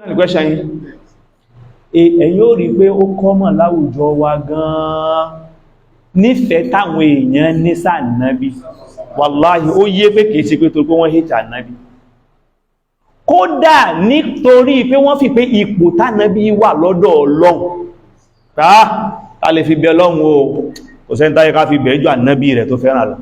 Ní question yìí, ẹ̀yin ó rí pé ó common láwùjọ wa gan-an, nífẹ̀ẹ́ táwọn èèyàn ní sànábì. Wàláhì, ó yé pé kìí ṣe pé torí pé wọ́n hate ànábì. Kódà nítorí pé wọ́n fi pé ipò tánàbí wà lọ́dọ̀ Ọlọ́run, ká lè fi bẹ Ọlọ́run o, kò sẹ́ni táyé ká fi bẹ̀ jù ànábì rẹ̀ tó fẹ́ràn lọ.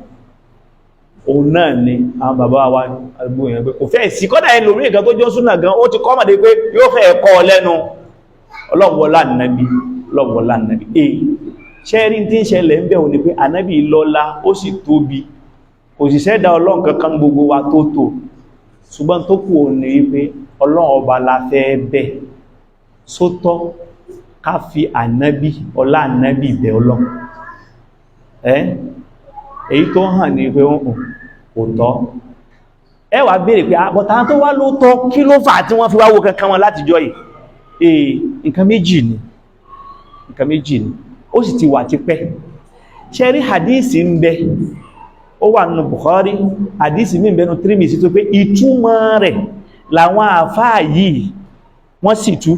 Òun náà ni àwọn bàbá wa agbó yẹn pé kò fẹ́ sí. Kọ́dà ẹlòmí nǹkan tó jọ súnà gan, ó ti kọ́ màdé pé yóò fẹ́ ẹ̀kọ́ lẹ́nu, Ọlọ́run wọlá ànábì, Ọlọ́run wọlá ànábì. Ṣẹ́rí tí ń ṣẹlẹ̀ ń bẹ̀ òní pé ànábì lọ́lá, ó sì tóbi, kò sì sẹ́dá Ọlọ́run kankan gbogbo wa tó tó. Ṣùgbọ́n tó kù òní wípé Ọlọ́run ọba la fẹ́ bẹ̀, sótọ́ ká fi ànábì, ọlá ànábì bẹ̀ Ọlọ́run. Ẹ́ èyí tó hàn ní pé kò tọ́. Ẹ wá béèrè pé àbọ̀tà tó wá ló tọ́, kí ló fà tí wọ́n fi wá wo kankan wọn látijọ́ yìí? Nǹkan méjì ni, nǹkan méjì ni, ó sì ti wà tipẹ́. Ṣe rí, hadisi ń bẹ, ó wà nínú Bukhari, hadisi mi ń bẹ nínú Tirmidhi, tó pé ìtumọ̀ rẹ̀ làwọn àfáà yìí wọ́n sì tú.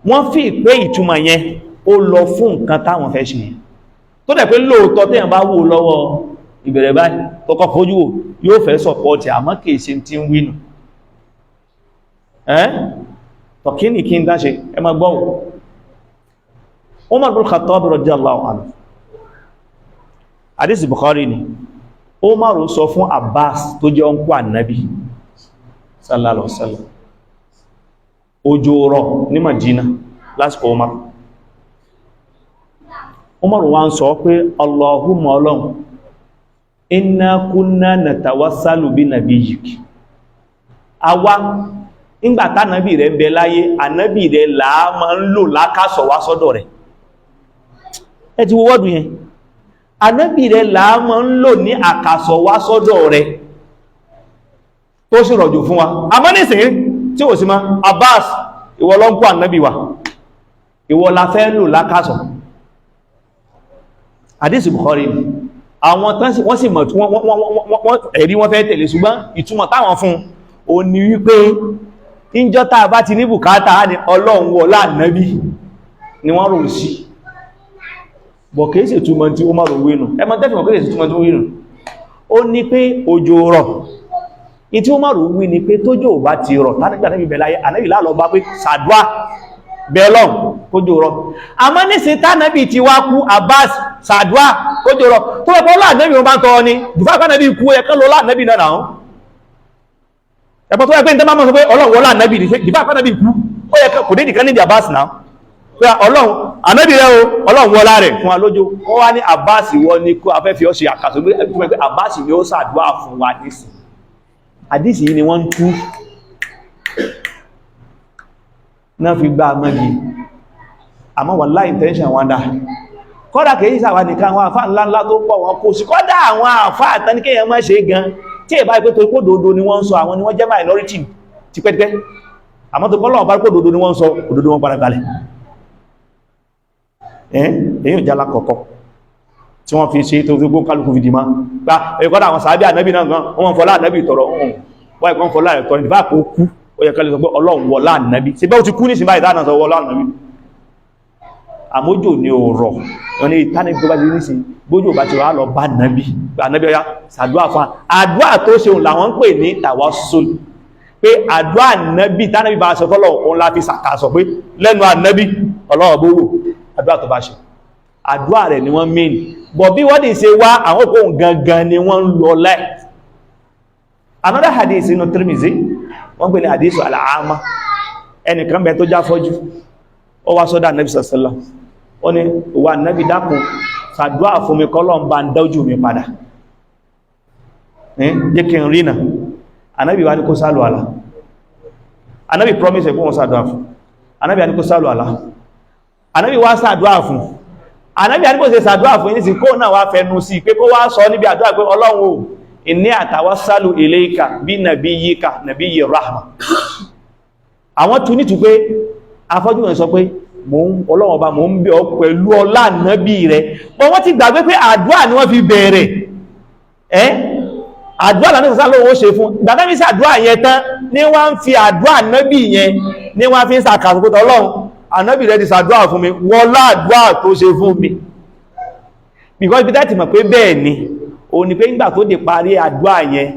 Wọ́n fi pé ìtumọ̀ yẹn ó lọ fún nǹkan táwọn fẹ́ ṣe yẹn, tó dẹ̀ pé lóòótọ́ téèyàn bá wò lọ́wọ́ ìbẹ̀rẹ̀ báyìí, tó kọ́ fojú wò, yóò fẹ́ support, àmọ́ kìí ṣe tí ń wínú ẹ́ tọ̀kíní kí n dáṣe. Ẹ ma gbọ́, Umar bin Khattab radiyallahu anhu, hadisi Bukhari ni. Umar sọ fún Abbas tó jẹ́ uncle ànábì sallallahu alaihi wasallam. Òjò rọ̀ ní Madina lásìkò Umar. Umar wá ń sọ pé, "Allahumma, Ọlọ́run, inna kunna natawassalu bi nabiyyik." Àwa nígbà tánàbì rẹ̀ ń bẹ láyé, ànábì rẹ̀ làá máa ń lò lákàsọ̀ wá sọ́dọ̀ rẹ̀. Ẹ ti wo wọ́dù yẹn, ànábì rẹ̀ làá máa ń lò ní àkàsọ̀ wá sọ́dọ̀ rẹ̀, tó sì rọ̀jò fún wa. Àmọ́ nísìnyí tí ò sí ma, Abbas, ìwọ ló ń kó ànábì wa, ìwọ la fẹ́ lò lákàsọ̀. Àdísì Bukhari. Àwọn tán wọ́n sì mọ̀ tí wọ́n ẹ̀rí wọ́n fẹ́ tẹ̀lé, ṣùgbọ́n ìtumọ̀ táwọn fún o ní wípé ìjọ tá a bá ti ní bùkátà ní Ọlọ́run wọlá ànábì ni wọ́n rò sí bọ̀. Kìí ṣe túmọ̀ tí ó má rò wínú. Ẹ mọ́ tẹ́fì mọ̀, kìí ṣe túmọ̀ tí ó wínú. Ó ní pé òjò rọ̀. Ìtí ó má rò wí ni pé tójò bá ti rọ̀ tánìgbà náà bẹ̀ láyé, ànábì lálọ́ bá pé sàdúà bẹ́ẹ̀lọ́n kójò rọ̀. Àmọ́ nísìn tánàbì ti wá kú, Abbas, sàdúà kójò rọ̀. Tó ẹ̀kọ́ láàánábì wọn bá ń tọ́ ni dùfà kánàbì kú, ẹ̀kọ́ lọ láàánábì náà náà. Ẹ̀pọ̀ tó ẹgbẹ́ ìtẹ́ máa mọ́ sọ pé Ọlọ́run wọlá ànábì ní dùfà kánàbì kú, ó yẹ kò dé nìkan níbi Abbas náà pé Ọlọ́run ànábì rẹ o, Ọlọ́run wọlá rẹ̀ fún wa lójó. Wọ́n wá ní Abbas wọ́n ní kó afẹ́ fi ọ́ ṣe àkàtọ̀ pé Abbas ni ó sàdúà fún wa nísìn. Àdísì yìí ni wọ́n ń tú náà fi gbá mọ́gí. Àmọ́ wallahi, intention wọn dá. Kọ́dà kìí sàwà nìkan, àwọn àfáà ńláńlá tó pọ̀ wọn kó sí. Kọ́dà àwọn àfáà àtàníkẹ́yàn má ṣe gan tí ìbá ipé tó kó dòdó ni wọ́n ń sọ, àwọn ni wọ́n jẹ́ minority tipẹ́tipẹ́. Àmọ́ tó kọ́lọ̀ bá kó dòdó ni wọ́n ń sọ, òdodo wọn padà gbalẹ̀. Èyí ò jálá kọ̀kọ́ tí wọ́n fi ṣe tó fi gbó kálukú fi dìímá gba. Ẹ̀kọ́dà àwọn sàábí ànábì náà gan, wọ́n fọlá ànábì tọrọ. Wọ́n ẹ̀kọ́ fọlá ẹ̀tọ́ ní bá kó kú, ó yẹ kálẹ̀ sọ pé Ọlọ́run wọlá ànábì. Ṣe bẹ́ ó ti kú ní ìsìn báyìí dáná sọ wọlá ànábì. Àmójò ni ò rọ̀. Wọ́n ní ìtánì tó bá ti ní sí bójò bá ti wá lọ bá ànábì, ànábì ọya sàdúà fún àdúà tó ṣeun làwọn ń pè ní tàwásùl, pé àdúà ànábì tánàbí bá sọ fọ́lọ̀, òun la fi sàkàsọ̀ pé lẹ́nu ànábì Ọlọ́run bó wò àdúà tó bá ṣe. Àdúà rẹ̀ ni wọ́n mìíní bọ̀ bí wọ́n dì ṣe wá àwọn òkú gangan ni wọ́n ń lọ lẹ́. Another hadith inú Tirmidhi, wọ́n pè ní hadith al-ama. Ẹnìkan bẹ tó já fọ́jú, ó wá sọ́dọ̀ ànábì sàṣẹ́lá, ó ní, "Wà ànábì, dákun ṣàdúà fún mi, kọ́lọ̀ ń bá ń dájú mi padà, jẹ́ kí n rí nà." Ànábì wá ní kó sálù àlá. Ànábì promise ẹ̀kún wọn ṣàdúà fún. Ànábì wá ní kó sálù àlá. Ànábì wá ṣàdúà fún. Ànábì wá ní kó ṣe ṣàdúà fún yìí sí, kó náà wá fẹnu sí pé kó wá sọ níbi àdúà pé, "Ọlọ́run o, inni atawassalu ilayka bí nabiyyika nabiyyi rahma." Àwọn tún nítú pé afọ́jú wọn sọ pé mò ń Ọlọ́run ọba, mò ń bẹ̀ ọ́ pẹ̀lú ọlá ànábì rẹ̀. Bọ́n wọ́n ti gbàgbé pé àdúà ni wọ́n fi bẹ̀rẹ̀. Ẹ́ Àdúrà lànà sàsá lóhun ó ṣe fún gbàdámi sí àdúrà yẹn tán ní wọ́n ń fi àdúrà ànábì yẹn ní wọ́n fi ń sàkàsùkútọ̀ Ọlọ́run, ànábì rẹ̀ ti sàdúrà fún mi, wọ́lá àdúrà tó ṣe fún mi. Because ibi láti mọ̀ pé bẹ́ẹ̀ ni o ní pé nígbà tó dé parí àdúrà yẹn,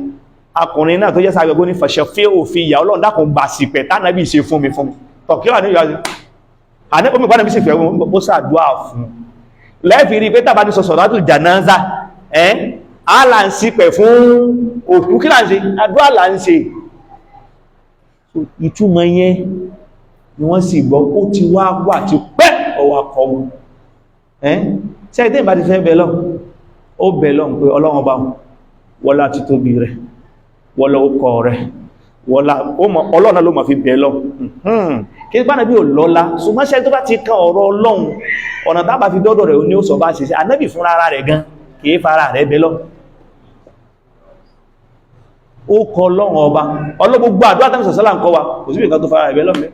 akùnrin náà tó jẹ́ sàgbẹ̀gbó ní fàṣẹ fẹ́ òfin ìyà Ọlọ́run dákun gbà sípẹ̀ tánàbì ṣe fún mi fún mi tọ̀kí wà ní ìyà ànábì pàdánù sì fẹ́ bó sàdúrà fún lẹ́fì rí pé tàbá ní sọ sọ̀látù jànáza ẹ́ a là ń sípẹ̀ fún òkú, kí là ń ṣe? Àdúrà là ń ṣe. Ìtumọ̀ yẹn ni wọ́n sì gbọ́, ó ti wá wà ti pẹ́ ọwà kọ wọn. Ẹ́ ṣe ìdí ìbá ti fẹ́ bẹ̀ lọ́n, ó bẹ̀ lọ́n pé Ọlọ́run bá wọlá títóbi rẹ̀, wọlá ọkọ̀ rẹ̀, wọlá Ọlọ́run ló ma fi bẹ̀ lọ́n. Kí pàdé bí ò lọ́lá, ṣùgbọ́n ṣe tó bá ti kan ọ̀rọ̀ Ọlọ́run, ọ̀nà tá bá fi dọ́dọ̀ rẹ̀ ní ó sọ bá ṣe ṣe. Ànábì fúnra ara rẹ̀ gan kìí fara rẹ̀ bẹ̀ lọ́n, ó kọ Ọlọ́run ọba ọlọ́gbogbo àdúrà tàbí sọ̀sọ́là ń kọ́ wa, kò sí nǹkan tó fara rẹ̀ bẹ̀ lọ́n.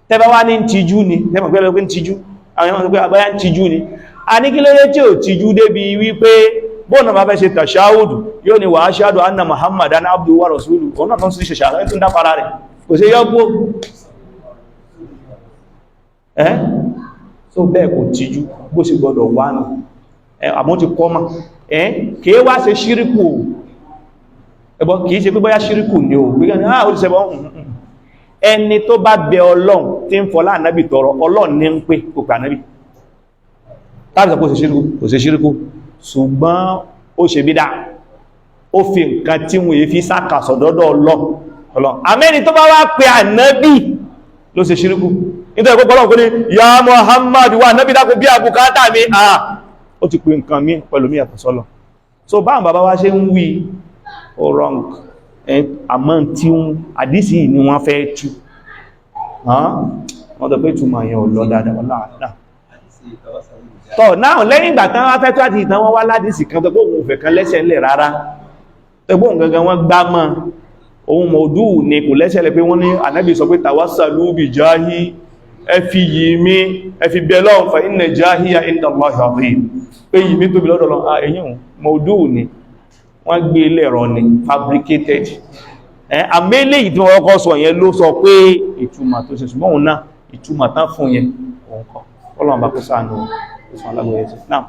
Tẹ́bá wá ní tijú ni, tẹ́mọ̀ pé ẹlẹ́gbẹ́ ń tijú, àwọn ẹmọ́ pé àbáyá ń tijú ni, a ní kí ló dé tí ò tijú débi wípé bóònà bá fẹ́ ṣe tàṣáhùdù yóò ní wa ashhadu anna Muhammadan abduhu wa rasuluhu, òun náà tó ń sí ṣẹ̀ṣà tó ń dápara rẹ̀ kò sí yọ́gbó ẹ́ tó bẹ́ẹ̀ kò tijú bó sì gbọdọ̀ wá nù. Àmọ́ ti kọ́ mọ́ ẹ́ kìí wá ṣe ṣíríkù ẹbọ, kìí ṣe pé bóyá ṣíríkù ni ò gbé ẹni tó bá bẹ Ọlọ́run tí ń fọlá ànábì tọrọ, Ọlọ́run ní ń pè kò pè ànábì tàbí sọ pé kò ṣe ṣíríkù, ṣùgbọ́n ó ṣe bídà, ó fi nǹkan tí wọ́n fi sákàsọ̀ dọ́dọ̀ Ọlọ́run. Àmẹ́ni tó bá wá pè ànábì ló ṣe ṣíríkù, nítorí pé Ọlọ́run kò ní ya Muhammad wà ànábì dákun bí àbùkátà mi, à ó ti pè nǹkan mi pẹ̀lú mi yàtọ̀ sọ́lọ̀. So báwọn bàbá wa ṣe ń wí ó wrong, àmọ́ tí ń àdísì ni wọ́n fẹ́ tú, wọ́n tọ́ pé túnmọ̀ yẹn ò lọ dáadáa wọ́n láàdá. Tọ́ náà lẹ́yìn ìgbà tán wá fẹ́ tó àti ìtàn wọ́n wá ládìsì kan tó gbóhùn òfẹ́ kan lẹ́sẹ̀ ńlẹ̀ rárá, tó gbóhùn gangan wọ́n gbá mọ́ ohun mọ̀dú ni kò lẹ́sẹ̀ lẹ́ pé wọ́n ní Ànábì sọ pé tawassalu bi jahi, ẹ fi yìí mi, ẹ fi bẹ Ọlọ́run, fa inna jahiya inda Allahi azim, pé yìí mi tóbi lọ́dọ̀ Ọlọ́run. Ẹ̀yìn mọ̀dú ni wọ́n gbé lẹ́rọ ni, fabricated. Àmẹ́lẹ̀ yìí tí wọ́n kọ́ sọ yẹn ló sọ pé ìtumà tó ṣe, ṣùgbọ́n òun náà ìtumà tán fún yẹn òun kọ́. Ọlọ́run bá kó sáànù ìsàn alágbóyẹ̀ sí náà.